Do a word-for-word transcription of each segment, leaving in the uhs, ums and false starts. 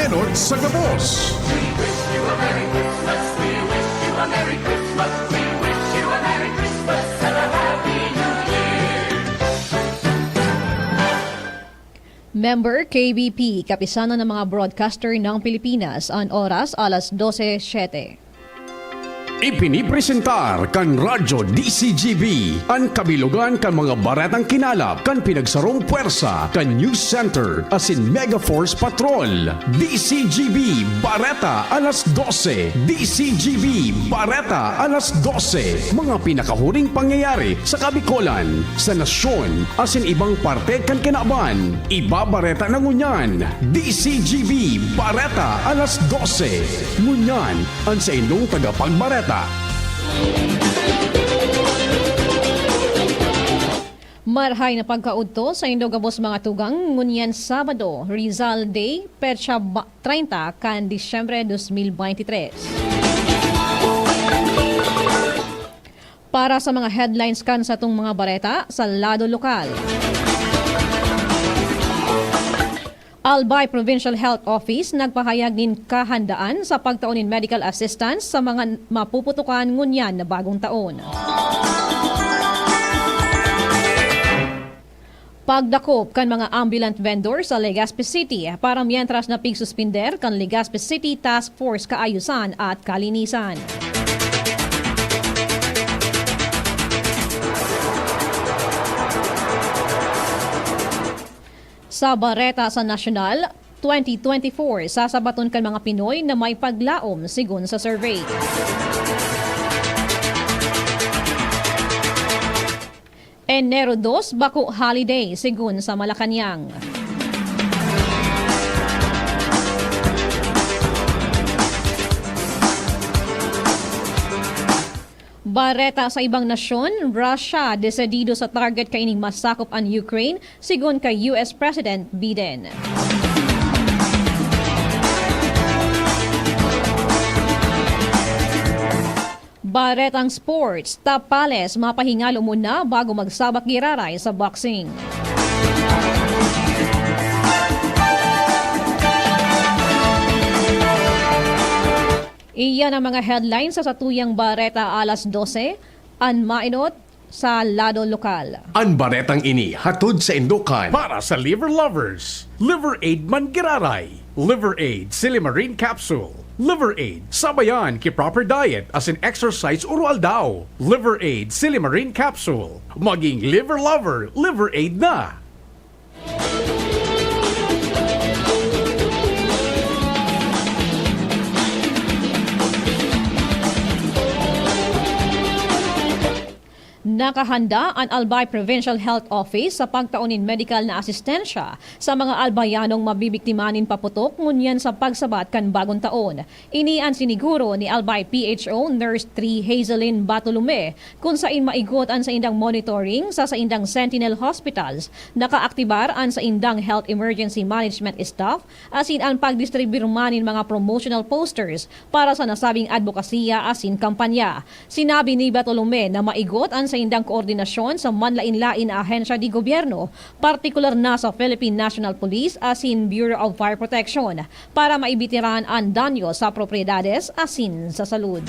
Lord sa gabos. Member, K B P, Kapisanan ng mga Broadcaster ng Pilipinas. An oras, alas dose siyete. Ipinipresentar kan Radyo D C G B an kabilogan kan mga baretang kinalap kan pinagsarong pwersa kan News Center asin Mega Force Patrol. D C G B Bareta alas dose. D C G B Bareta alas dose. Mga pinakahuring pangyayari sa Kabikolan, sa nasyon, asin ibang parte kan kinaban. Ibabareta na ngunyan. D C G B Bareta alas dose. Ngunyan, an saindong tagapagbareta. Marhay na pagkaudto saindo gabos, mga tugang. Ngunyan Sabado, Rizal Day, petsa ba-, treinta kan Disyembre dos mil beintitres. Para sa mga headlines kan satong mga bareta sa lado lokal. Albay Provincial Health Office nagpahayag nin kahandaan sa pagtao nin medical assistance sa mga mapuputukan ngunyan na bagong taon. Pagdakop kan mga ambulant vendor sa Legazpi City para mientras na pigsuspender kan Legazpi City Task Force Kaayusan at Kalinisan. Sa bareta sa nasyonal, twenty twenty-four, sasabaton kan mga Pinoy na may paglaom, sigon sa survey. Enero dos, bako holiday, sigon sa Malacañang. Bareta sa ibang nasyon, Russia desidido sa target kaining masakop an Ukraine, sigon kay U S President Biden. Baretang sports, Tapales mapahingalo muna bago magsabak giraray sa boxing. Iyan ang mga headlines sa satuyang bareta alas dose. An mainot sa lado lokal. An baretang ini hatod saindo kan para sa liver lovers. Liver Aid man giraray. Liver Aid Silimarin Capsule. Liver Aid, sabayan ki proper diet asin exercise oro-aldaw. Liver Aid Silimarin Capsule. Maging liver lover, Liver Aid na! Nakahanda an Albay Provincial Health Office sa pagtao nin medikal na asistensya sa mga Albayanong mabibiktima nin paputok ngunyan sa pagsabat kan bagong taon. Ini an siniguro ni Albay P H O Nurse three Hazelin Batolome, kun sain maigot an saindang monitoring sa saindang Sentinel Hospitals. Nakaaktibar an saindang Health Emergency Management Staff asin an pagdistribir man nin mga promotional posters para sa nasabing adbokasiya asin kampanya. Sinabi ni Batolome na maigot an saindang koordinasyon sa manlain-lain na ahensya de gobyerno, partikular na sa Philippine National Police asin Bureau of Fire Protection, para maibitiran an danyo sa propiedades asin sa salud.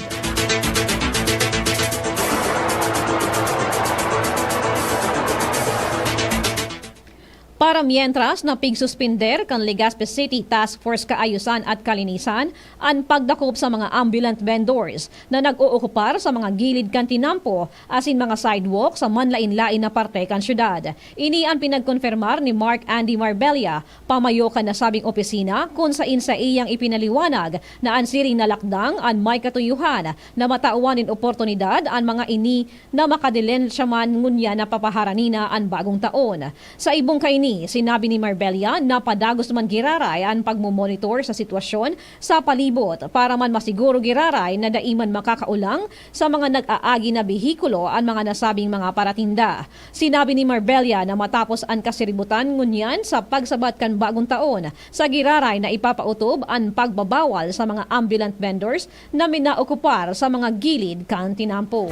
Para mientras na pigsuspender kan Legazpi City Task Force Kaayusan at Kalinisan an pagdakop sa mga ambulant vendors na nag-ookupar sa mga gilid kan tinampo asin mga sidewalk sa manlain-lain na parte kan syudad. Ini an pinagkonfirmar ni Mark Andy Marbella, pamayo kan nasabing opisina, kun sain saiyang ipinaliwanag na an siring na lakdang an may katuyohan na matawan nin oportunidad an mga ini na makadilensya man ngunyan na papaharani na an bagong taon. Sa ibong kaini, sinabi ni Marbella na padagos man giraray an pagmomonitor sa sitwasyon sa palibot para man masiguro giraray na dai man makakaolang sa mga nag-aagi na behikulo an mga nasabing mga paratinda. Sinabi ni Marbella na matapos an kasiributan ngunyan sa pagsabat kan bagong taon, sa giraray na ipapautob an pagbabawal sa mga ambulant vendors na minaokupar sa mga gilid kan tinampo.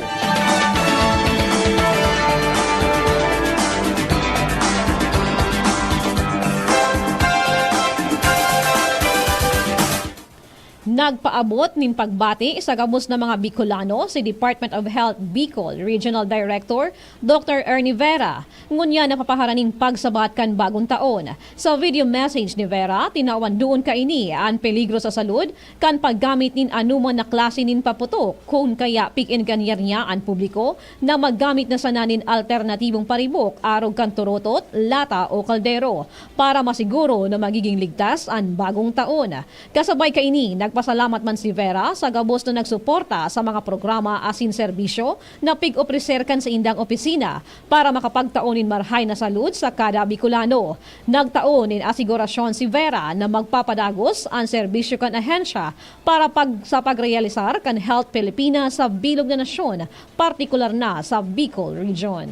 Nagpaabot nin pagbati sa gabos na mga Bicolano si Department of Health Bicol Regional Director Doctor Ernie Vera, ngunyan na papaharaning pagsabat kan bagong taon. Sa video message ni Vera, tinawan duon kaini an peligro sa salud kan paggamit nin anoman na klase nin paputok, kun kaya pig-enganyan niya an publiko na maggamit na sana nin alternatibong paribok arog kan turutot, lata o kaldero para masiguro na magiging ligtas an bagong taon. Kasabay kaini, nagpasalamat man si Vera sa gabos na nagsuporta sa mga programa asin serbisyo na pig-opreser kan saindang opisina para makapagtao nin marahay na salud sa kada Bicolano. Nagtao nin asigurasyon si Vera na magpapadagos an serbisyo kan ahensya para pag, sa pagrealisar kan Health Pilipinas sa bilog na nasyon, partikular na sa Bicol Region.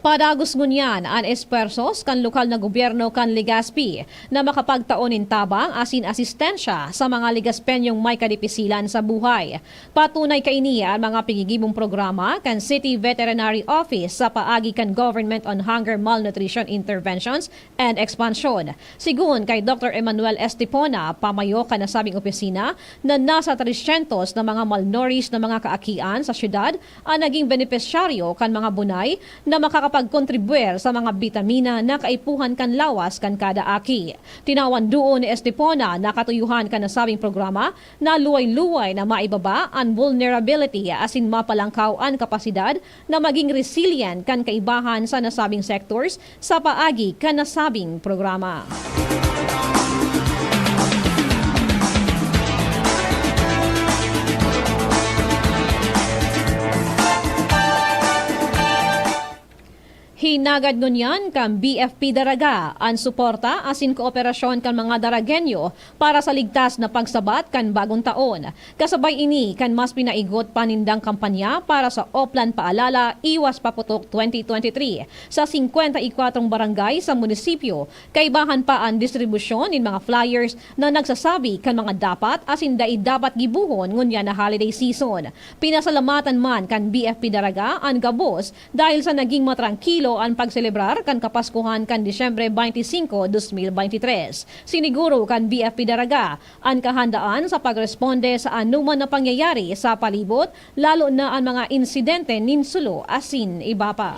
Padagos ngunyan an espuwersos kan lokal na gobyerno kan Legazpi na makapagtao nin tabang asin asistensya sa mga Legazpeñong may kadipisilan sa buhay. Patunay kaini an mga pigigibong programa kan City Veterinary Office sa paagi kan Government on Hunger, Malnutrition Interventions and Expansion. Sigun kay Doctor Emmanuel Estipona, pamayo kan nasabing opisina, na nasa tresyentos na mga malnourished na mga kaakian sa syudad an naging benepisyaryo kan mga bunay na makakapagkontribwer sa mga bitamina na kaipuhan kan lawas kan kada aki. Tinawan duon ni Estipona na katuyuhan kan nasabing programa na luway-luway na maibaba an vulnerability asin mapalangkaw an kapasidad na maging resilient kan kaibahan sa nasabing sectors sa paagi kan nasabing programa. Hinagad ngunyan kan B F P Daraga an suporta asin kooperasyon kan mga Daragueño para sa ligtas na pagsabat kan bagong taon. Kasabay ini kan mas pinaigot pa nindang kampanya para sa Oplan Paalala, Iwas Paputok twenty twenty-three sa singkwenta y kwatro barangay sa munisipyo. Kaibahan pa an distribusyon nin mga flyers na nagsasabi kan mga dapat asin dai dapat gibohon ngunyan na holiday season. Pinasalamatan man kan B F P Daraga an gabos dahil sa naging matrangkilo an pagselebrar kan Kapaskuhan kan Disyembre twenty-five, dos mil bente tres. Siniguro kan B F P Daraga an kahandaan sa pagresponde sa anoman na pangyayari sa palibot, lalo na an mga insidente nin sulo asin iba pa.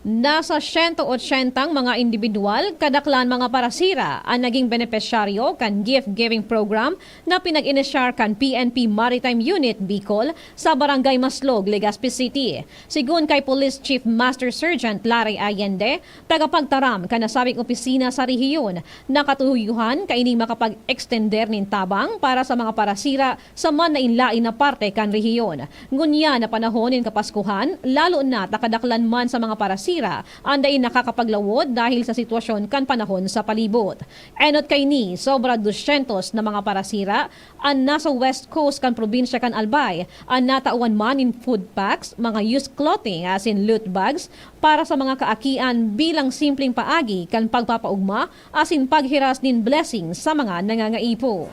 Nasa siyento otsentang mga indibidwal, kadaklan mga parasira, an naging benepisyaryo kan gift-giving program na pinag-inisyar kan P N P Maritime Unit Bicol sa Barangay Maslog, Legazpi City. Sigun kay Police Chief Master Sergeant Larry Allende, tagapagtaram kan nasabing opisina sa rehiyon, nakatuyuhan kaining makapag-extender nin tabang para sa mga parasira sa manlaen-laen na parte kan rehiyon. Ngunyan na panahon nin Kapaskuhan, lalo na ta kadaklan man sa mga parasira an dai nakakapaglawod dahil sa sitwasyon kan panahon sa palibot. Enot kaini, sobra dusyentos na mga parasira an nasa West Coast kan probinsya kan Albay, an natawan man nin food packs, mga used clothing asin loot bags para sa mga kaakian bilang simpleng paagi kan pagpapaogma asin paghiras nin blessing sa mga nangangaipo.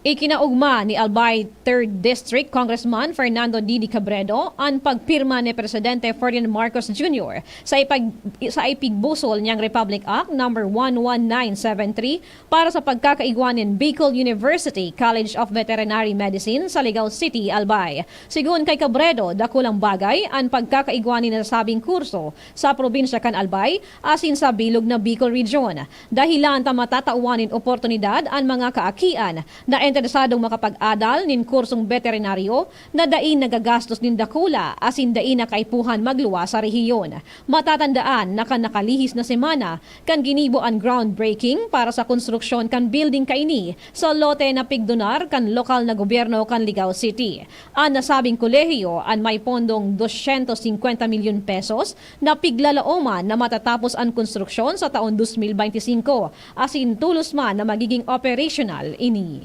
Ikinaogma ni Albay Third District Congressman Fernando Didi Cabredo an pagpirma ni Presidente Ferdinand Marcos Junior sa ipag-, sa ipigbusol niyang Republic Act number one one nine seven three para sa pagkakaigwa nin Bicol University College of Veterinary Medicine sa Ligao City, Albay. Sigun kay Cabredo, dakulang bagay an pagkakaigwa nin nasabing kurso sa probinsya kan Albay asin sa bilog na Bicol Region. Dahilan ta matatawan nin oportunidad an mga kaakian na interesadong makapag-adal nin kursong beterinaryo na dai nagagastos nin dakula asin dai na kaipuhan magluwas sa rehiyon. Matatandaan na kan nakalihis na semana kan ginibo an groundbreaking para sa konstruksyon kan building kaini sa lote na pigdonar kan lokal na gobyerno kan Ligao City. An nasabing kolehiyo an may pondong dosyentos singkwenta milyon pesos na piglalaoman na matatapos an konstruksyon sa taon dos mil bente singko, asin tolos man na magiging operasyonal ini.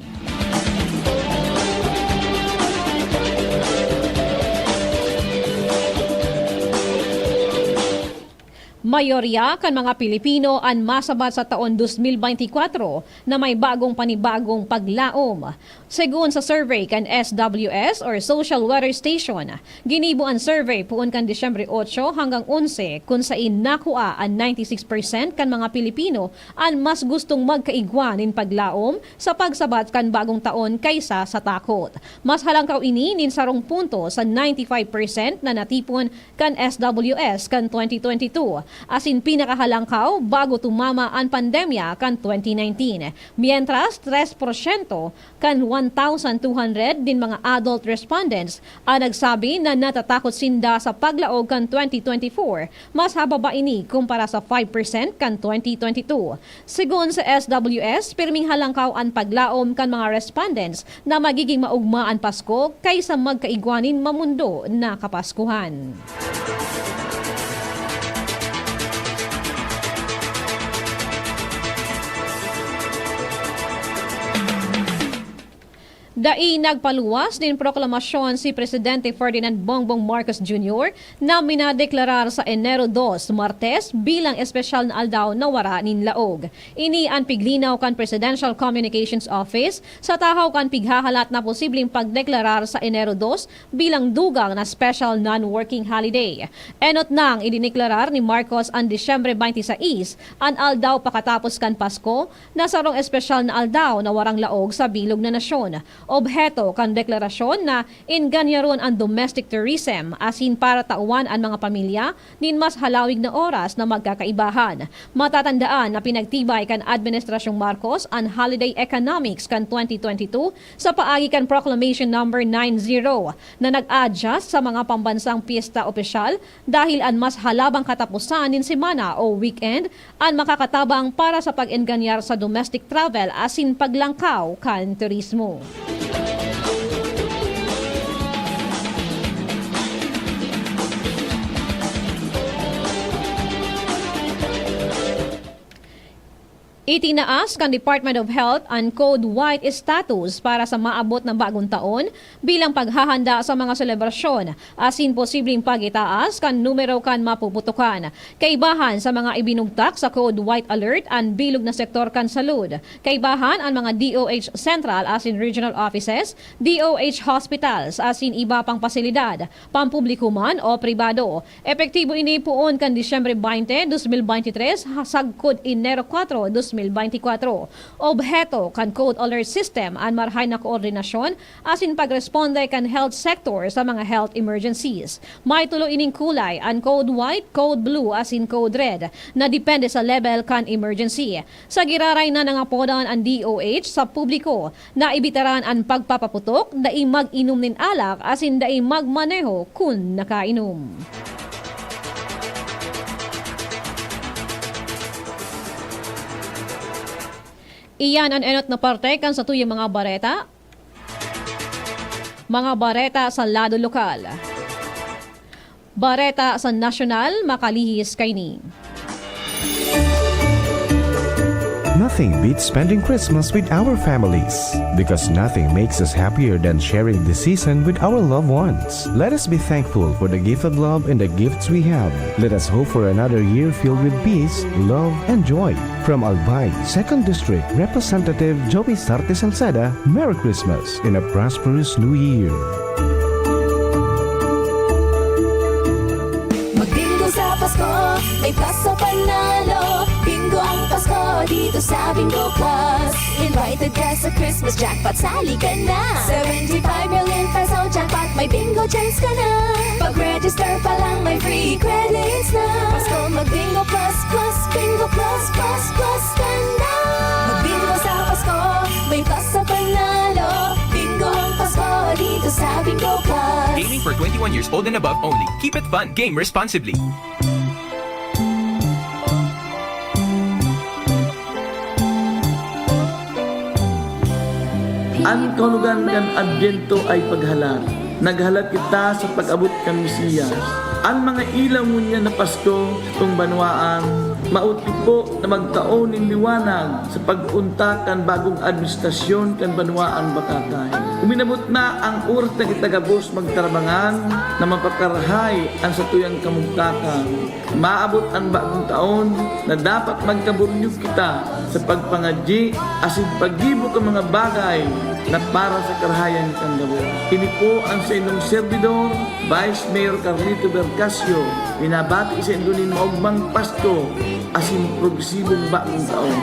Mayorya kan mga Pilipino an masabat sa taon dos mil bente kwatro na may bagong panibagong paglaom. Segun sa survey kan S W S or Social Weather Station, ginibo an survey poon kan Disyembre otso hanggang onse, kun sain nakua an ninety six percent kan mga Pilipino an mas gustong magkaigwa nin paglaom sa pagsabat kan bagong taon kaysa sa takot. Mas halangkaw ini nin sarong punto sa ninety five percent na natipon kan S W S kan twenty twenty-two, asin pinakahalangkaw bago tumama an pandemya kan twenty nineteen. Mientras, tres porsyento kan one thousand two hundred nin mga adult respondents an nagsabi na natatakot sinda sa paglaog kan twenty twenty-four, mas hababa ini kumpara sa five percent kan twenty twenty-two. Segun sa S W S, pirming halangkaw an paglaom kan mga respondents na magiging maugma an Pasko kaysa magkaigwa nin mamundo na Kapaskuhan. Dai nagpaluwas nin proklamasyon si Presidente Ferdinand Bongbong Marcos Junior na minadeklarar sa Enero dos, Martes, bilang espesyal na aldaw na wara nin laog. Ini an piglinaw kan Presidential Communications Office sa tahaw kan pighahalat na posibleng pagdeklarar sa Enero dos bilang dugang na special non-working holiday. Enot nang idineklarar ni Marcos an Disyembre bente sais, an aldaw pakatapos kan Pasko, na sarong espesyal na aldaw na warang laog sa bilog na nasyon. Obheto kan deklarasyon na enganyaron an domestic tourism, asin paratawan an mga pamilya nin mas halawig na oras na magkakaibahan. Matatandaan na pinagtibay kan Administrasyong Marcos an holiday economics kan twenty twenty-two sa paagi kan Proclamation Number nine zero na nag-adjust sa mga pambansang pyesta opisyal dahil an mas halabang kataposan nin semana o weekend an makakatabang para sa pag-enganyar sa domestic travel asin paglangkaw kan turismo. Itinaas kan Department of Health an Code White status para sa maabot na bagong taon bilang paghahanda sa mga selebrasyon asin posibleng pag-itaas kan numero kan mapuputokan. Kaibahan sa mga ibinugtak sa Code White Alert an bilog na sektor kan salud. Kaibahan an mga D O H Central asin Regional Offices, D O H Hospitals asin iba pang pasilidad, pampubliko man o pribado. Epektibo ini poon kan Disyembre bente, dos mil bente tres, ha-, sagkod Enero kwatro, dos mil bente kwatro. Obheto kan Code Alert System an marahay na koordinasyon asin pagresponde kan health sector sa mga health emergencies. May tulo ining kulay, an Code White, Code Blue, asin Code Red, na depende sa level kan emergency. Sa giraray na nangapodan an D O H sa publiko, naibitaran an pagpapaputok, dai mag-inom nin alak, asin dai magmaneho kun nakainom. Iyan an enot na parte kan satuyang mga bareta. Mga bareta sa lado lokal. Bareta sa nasyonal, makalihis kaini. Nothing beats spending Christmas with our families, because nothing makes us happier than sharing this season with our loved ones. Let us be thankful for the gift of love and the gifts we have. Let us hope for another year filled with peace, love, and joy. From Albay, Second District, Representative Joey Sarte Salceda, Merry Christmas and a prosperous New Year! Magbingo sa Pasko, may Plus sa panalo. Bingo ang Pasko dito sa Bingo Plus. Invited ka sa Christmas jackpot, sali ka na. Seventy-five million peso jackpot, may bingo chance ka na. Pag-register pa lang, may free credits na. Pasko, mag-Bingo Plus, Plus, Bingo Plus, Plus, Plus ka na. Magbingo sa Pasko, may Plus sa panalo. Sabi ko Plus. Gaming for twenty-one years old and above only. Keep it fun. Game responsibly. An kahulogan kan Adbyento ay paghalat. Naghalat kita sa pag-abot kan Mesiyas. An mga ilaw ngunyan na Pasko, satong banwaan, mao tipo na magtao nin liwanag sa pag-unta kan bagong administrasyon kan banwaan bakakay. Uminabot na an oras na kita gabos magtarabangan na mapakarahay an satuyang kamugtakan. Maabot an bagong taon na dapat magkabunyog kita sa pagpangadyi asin paggibo kan mga bagay na para sa karahayan kan gabos. Ini po ang saindong servidor, Vice Mayor Carlito Bercasio, minabati saindo nin maogmang Pasko asin progresibong bagong taon.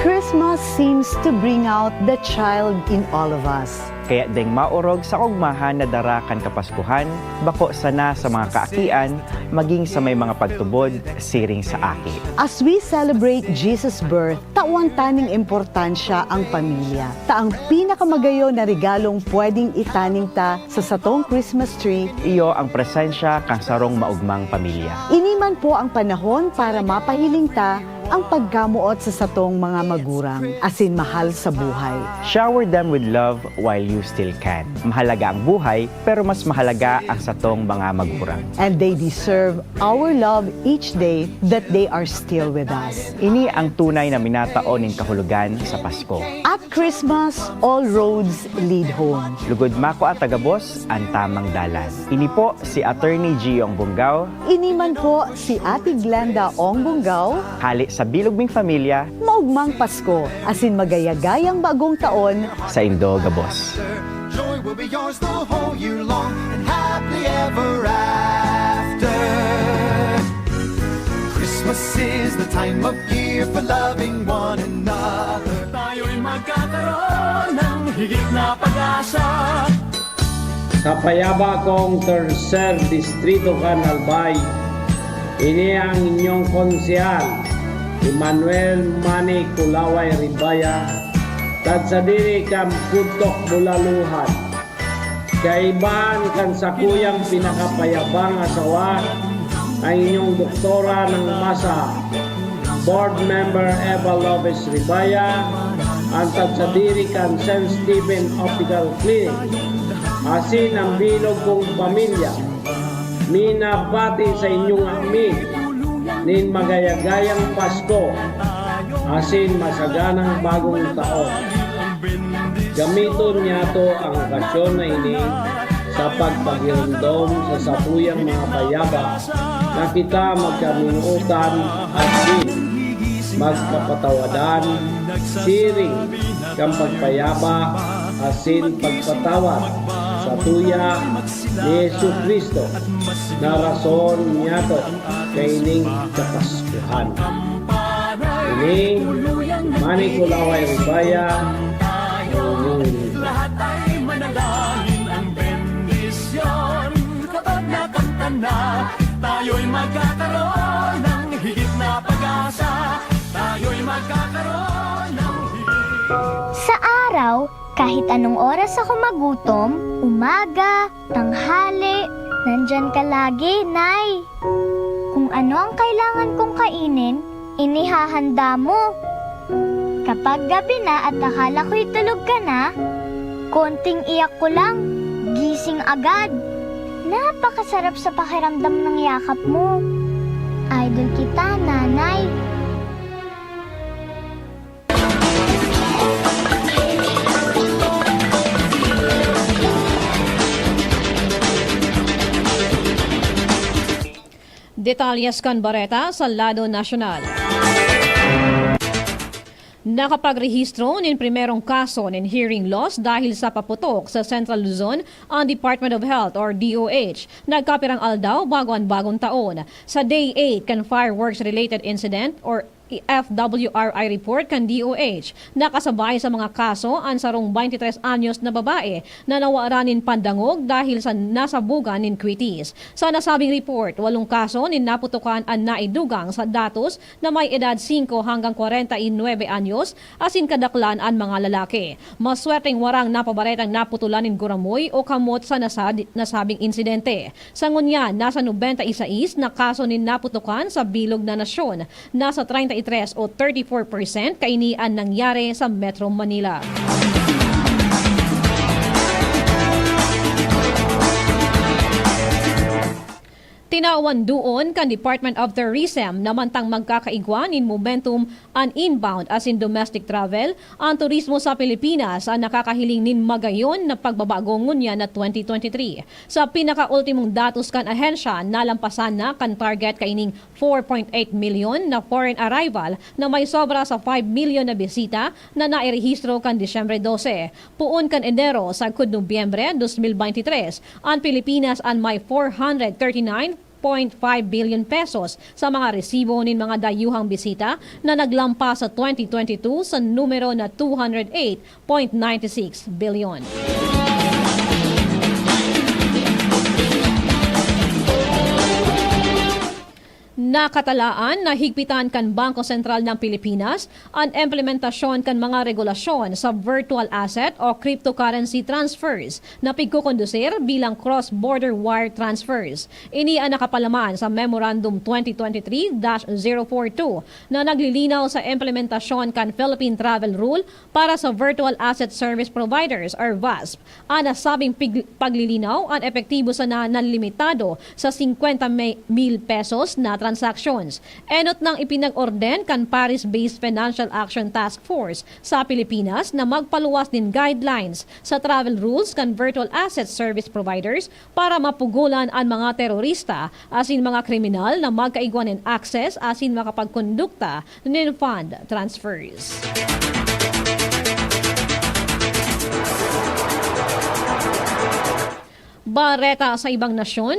Christmas seems to bring out the child in all of us. Kaya ding maorog sa kaogmahan na dara kan Kapaskuhan, bako sana sa mga kaakian, maging sa may mga pagtubod, siring sa aki. As we celebrate Jesus' birth, tawan ta ning importansya ang pamilya. Ta ang pinakamagayon na regalong pwedeng itanim ta sa satong Christmas tree, iyo ang presensya kan sarong maogmang pamilya. Ini man po ang panahon para mapahiling ta ang pagkamoot sa satong mga magurang asin mahal sa buhay. Shower them with love while you still can. Mahalaga ang buhay, pero mas mahalaga ang satong mga magurang. And they deserve our love each day that they are still with us. Ini ang tunay na minatao nin kahulogan sa Pasko. At Christmas, all roads lead home. Lugod makua ta gabos an tamang dalan. Ini po si Attorney Gio Angbongao. Ini man po si Ate Glenda Angbongao. Hale sa bilog ming pamilya. Maogmang Pasko, asin magayagayang bagong taon. Saindo gabos. Joy will be yours the whole year long and happily ever after. Christmas is the time of year for loving one another. Tayo'y magkakaroon ng higit na pag-asa. Sa payaba kong Tercer Distrito kan Albay, ini ang inyong konsehal, Emmanuel Manny Kulaway Ribaya, tagsadiri kan Pudtok Bulaluhan. Kaiba kan sakuyang pinakapayabang asawa, ang inyong doktora ng masa, Board Member Eva Lopez Ribaya, an tagsadiri kan Saint Stephen Optical Clinic, asin an bilog kong pamilya. Minabati sa inyo ngami nin magayagayang Pasko asin masaganang Bagong Taon. Gamiton niyato ang okasyon na ini sa pagpagiromdom sa satuyang mga payaba na kita magkaminootan asin magkapatawadan, siring kan pagpayaba asin pagpatawad satuya ni Jesu-Cristo na rason niyato kaining Kapaskuhan. Ini, Manny Kulaway Ribaya, Lahat ay manalangin ang bendisyon. Kapag nakamtan na, tayo'y magkakaroon ng higit na pag-asa. Tayo'y magkakaroon ng higit. Sa araw, kahit anong oras ako magutom, umaga, tanghali, nandyan ka lagi, Nay. Kung ano ang kailangan kong kainin, inihahanda mo. Kapag gabi na at akala ko'y tulog ka na, konting iyak ko lang, gising agad. Napakasarap sa pakiramdam ng yakap mo. Idol kita, Nanay. Detalles kan bareta sa lado nasyonal. Nakapagrehistro nin primerong kaso nin hearing loss dahil sa paputok sa Central Luzon an Department of Health or D O H. Nagkapirang aldaw bago an bagong taon. Sa Day eight kan fireworks-related incident or F W R I report kan D O H. Nakasabay sa mga kaso an sarong twenty-tres anyos na babae na nawara nin pandangog dahil sa nasabugan nin kwitis. Sa nasabing report, walong kaso nin naputokan an naidugang sa datos na may edad singko hanggang kwarenta y nuebe anyos, asin kadaklan an mga lalaki. Maswerteng warang napabaretang naputulan nin guramoy o kamot sa nasad-, nasabing insidente. Sa ngunyan, nasa nobenta y seis na kaso nin naputokan sa bilog na nasyon. Nasa treinta y tres o thirty-four percent kaini an nangyari sa Metro Manila. Tinawan duon kan Department of Tourism na mantang magkakaigwa nin momentum an inbound asin domestic travel, an turismo sa Pilipinas an nakakahiling nin magayon na pagbabago ngunyan na twenty twenty-three. Sa pinakaultimong datos kan ahensya, nalampasan na kan target kaining four point eight milyon na foreign arrival na may sobra sa five milyon na bisita na nairehistro kan Disyembre dose. Poon kan Enero sagkod Nobyembre dos mil beintitres, an Pilipinas an may four hundred thirty-nine point five billion pesos sa mga resibo nin mga dayuhang bisita na naglampas sa twenty twenty-two sa numero na two hundred eight point nine six billion. Nakatalaan na higpitan kan Bangko Sentral ng Pilipinas an implementasyon kan mga regulasyon sa virtual asset o cryptocurrency transfers na pigkukondusir bilang cross-border wire transfers. Ini an nakapalaman sa Memorandum twenty twenty-three dash zero four two na naglilinaw sa implementasyon kan Philippine Travel Rule para sa Virtual Asset Service Providers or vasp. An nasabing pig-, paglilinaw an epektibo sana na limitado sa singkwenta mil pesos na transactions. Enot nang ipinag-orden kan Paris-based Financial Action Task Force sa Pilipinas na magpaluwas nin guidelines sa travel rules kan virtual asset service providers para mapugolan an mga terorista asin mga kriminal na magkaigwa nin access asin makapagkondukta nin fund transfers. Bareta sa ibang nasyon.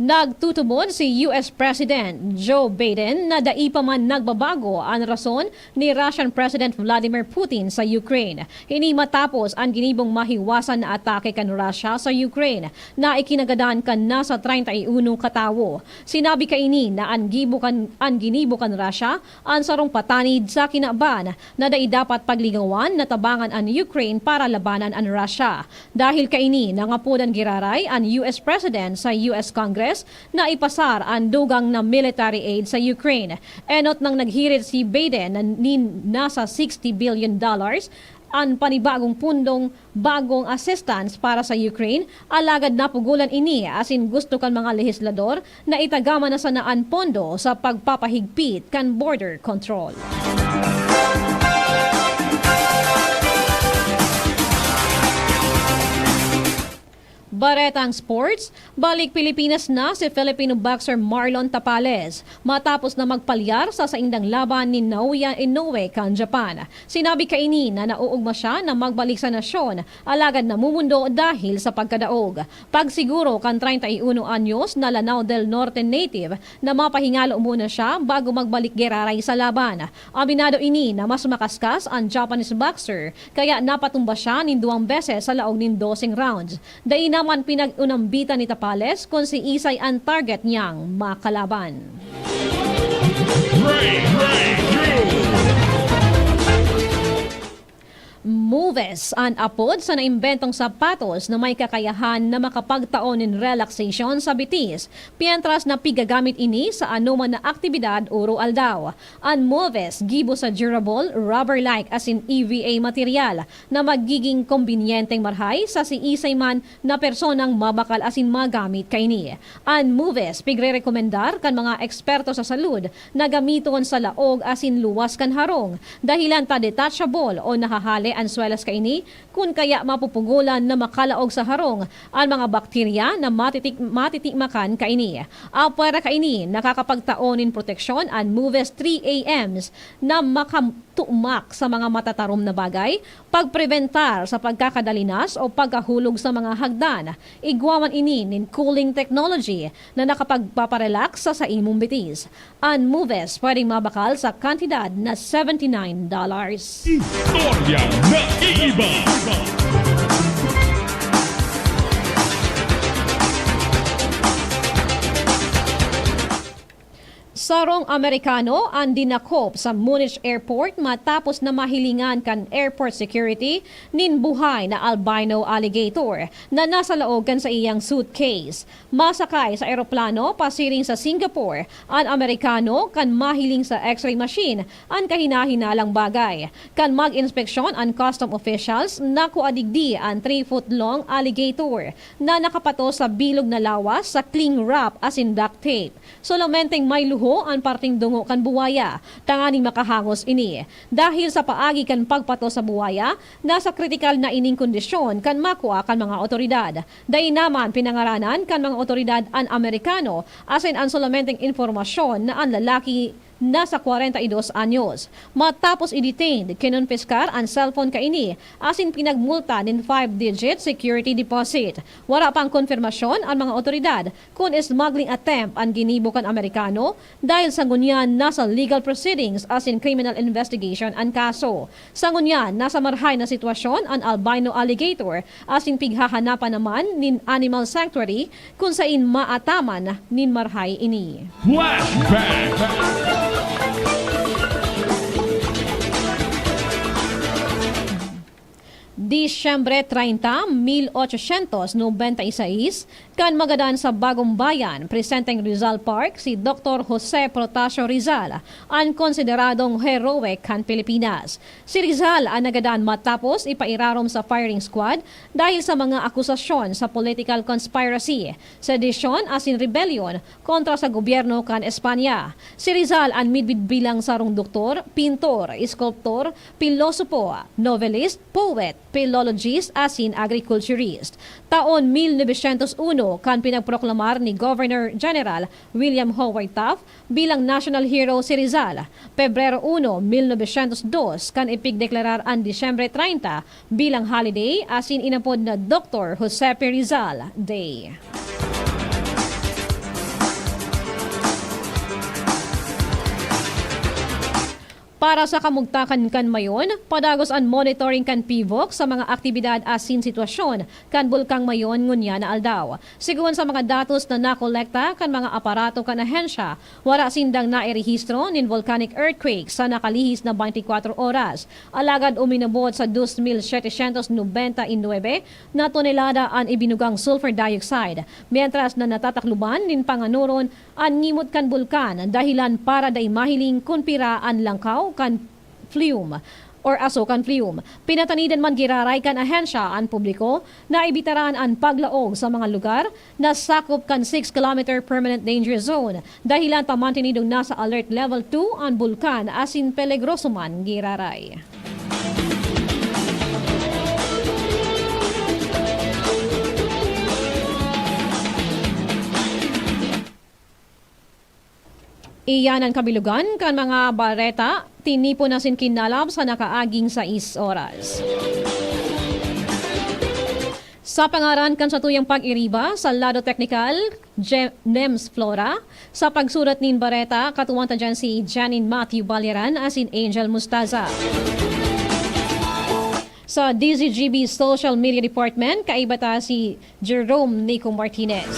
Nagtutubod si U S President Joe Biden na dai pa man nagbabago an rason ni Russian President Vladimir Putin sa Ukraine. Ini matapos an ginibong mahiwasan na atake kan Russia sa Ukraine na ikinagadan kan nasa treinta y uno katawo. Sinabi kaini na an gibo kan, an ginibo kan Russia an sarong patanid sa kinaban na dai dapat paglingawan na tabangan an Ukraine para labanan an Russia. Dahil kaini, nangapodan giraray an U S President sa U S Congress na ipasar an dugang na military aid sa Ukraine. Enot nang naghirit si Biden na nin nasa sixty billion dollars an panibagong pundong bagong assistance para sa Ukraine, alagad napugolan ini asin gusto kan mga lehislador na itagama na sana an pondo sa pagpapahigpit kan border control. Baretang sports, balik Pilipinas na si Filipino boxer Marlon Tapales matapos na magpalyar sa saindang laban ni Naoya Inoue kan Japan. Sinabi kaini na nauugma siya na magbalik sa nasyon, alagad namumundo dahil sa pagkadaog. Pagsiguro kan treinta y uno anyos na Lanao del Norte native na mapahingalo muna siya bago magbalik giraray sa laban. Aminado ini na mas makaskas an Japanese boxer, kaya napatumba siya nin duwang beses sa laog nin doseng rounds. Dai naman pinag-unambitan ni Tapales kun siisay an target niyang makalaban. Moves an apod sa naimbentong sapatos na may kakayahan na makapagtao nin relaxation sa bitis, pientras na pigagamit ini sa anoman na aktibidad oro-aldaw. An Moves gibo sa durable, rubber-like asin E V A material na magiging kombinyenteng marhay sa siisay man na personang mabakal asin magamit kaini. An Moves pigrerekomendar kan mga eksperto sa salud na gamiton sa laog asin luwas kan harong, dahilan ta detachable o nahahale an swelas kaini, kun kaya mapupugolan na makalaog sa harong an mga bakterya na matitik-, matitikmakan kaini. Apwera kaini, nakakapagtao nin proteksyon an Moves three A Ms na makam-, tumak sa mga matatarom na bagay, pagprebentar sa pagkakadalinas o pagkahulog sa mga hagdan. Igwa man ini nin cooling technology na nakapagpaparelax sa, sa imong bitis. An Moves pwedeng mabakal sa kantidad na seventy nine dollars. Istorya na iba. Sarong Amerikano an dinakop sa Munich Airport matapos na mahilingan kan airport security nin buhay na albino alligator na nasa laog kan saiyang suitcase. Masakay sa eroplano pasiring sa Singapore an Amerikano kan mahiling sa X-ray machine an kahinahinalang bagay. Kan mag-inspeksyon an custom officials, nakua digdi an three-foot-long alligator na nakapatos sa bilog na lawas sa cling wrap asin duct tape. Solamente may luho an parteng dungo kan buwaya, tanganing makahangos ini. Dahil sa paagi kan pagpatos sa buwaya, nasa kritikal na ining kondisyon kan makua kan mga otoridad. Dai naman pinangaranan kan mga otoridad an Amerikano, asin an solomenteng impormasyon na an lalaki nasa kwarenta y dos anyos. Matapos i-detained, kinonpiskar an cellphone kaini asin pinagmulta nin five-digit security deposit. Wara pang konfirmasyon an mga otoridad kun smuggling attempt an ginibo kan Amerikano, dahil sa ngunyan nasa legal proceedings asin criminal investigation an kaso. Sa ngunyan, nasa marahay na sitwasyon an albino alligator asin pighahanapan naman nin animal sanctuary kun sain maataman nin marahay ini. Flashback! Disyembre treinta, mil ochocientos nobenta y seis, kan magadan sa Bagong Bayan, presenteng Rizal Park, si Doktor Jose Protasio Rizal, an konsideradong heroe kan Pilipinas. Si Rizal an nagadan matapos ipairarom sa firing squad dahil sa mga akusasyon sa political conspiracy, sedisyon asin rebellion kontra sa gobyerno kan Espanya. Si Rizal an midbid bilang sarong doktor, pintor, eskulptor, pilosopo, novelist, poet, philologist asin agriculturist. Taon mil novecientos uno kan pinagproklamar ni Governor General William Howard Taft bilang National Hero si Rizal. Pebrero uno, mil novecientos dos kan ipigdeklarar an Disyembre treinta bilang holiday asin inapod na Doktor Jose P. Rizal Day. Para sa kamugtakan kan Mayon, padagos an monitoring kan PHIVOLCS sa mga aktibidad asin sitwasyon kan Bulkang Mayon ngunyan na aldaw. Sigon sa mga datos na nakolekta kan mga aparato kan ahensya, wara sindang nairehistro nin volcanic earthquake sa nakalihis na twenty-four oras. Alagad uminabot sa dos mil setecientos nobenta y nuebe na tonelada an ibinugang sulfur dioxide, mientras na natatakloban nin panganuron an ngimot kan bulkan, dahilan para dai mahiling kun pira an langkaw kan fume or aso kan fume. Pinatanidan man giraray kan ahensya an publiko na ibitaran an paglaog sa mga lugar na sakop kan six kilometer permanent danger zone, dahilan pa mantenidong nasa alert level two an bulkan asin peligroso man giraray. Iyan an kabilugan kan mga bareta tinipon asin kinalap sa nakaaging sais oras. Sa pangaran kan satuyang pag-iriba sa lado teknikal, Je-, Nems Flora, sa pagsurat nin bareta, katuwang ta dyan si Janine Matthew Baliran asin Angel Mustaza. Sa D Z G B Social Media Department, kaiba ta si Jerome Nico Martinez.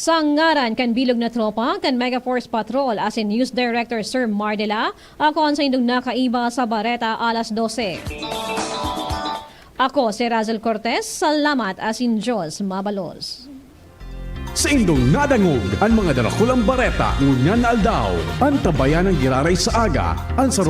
Sa ngaran kan bilog na tropa kan Mega Force Patrol asin News Director Sir Mardela, ako an saindong nakaiba sa Bareta Alas Dose. Ako si Razel Cortez, salamat asin Diyos mabalos. Saindong nadangog an mga darakulang bareta ngunyan na aldaw. Antabayan an giraray sa aga, an saro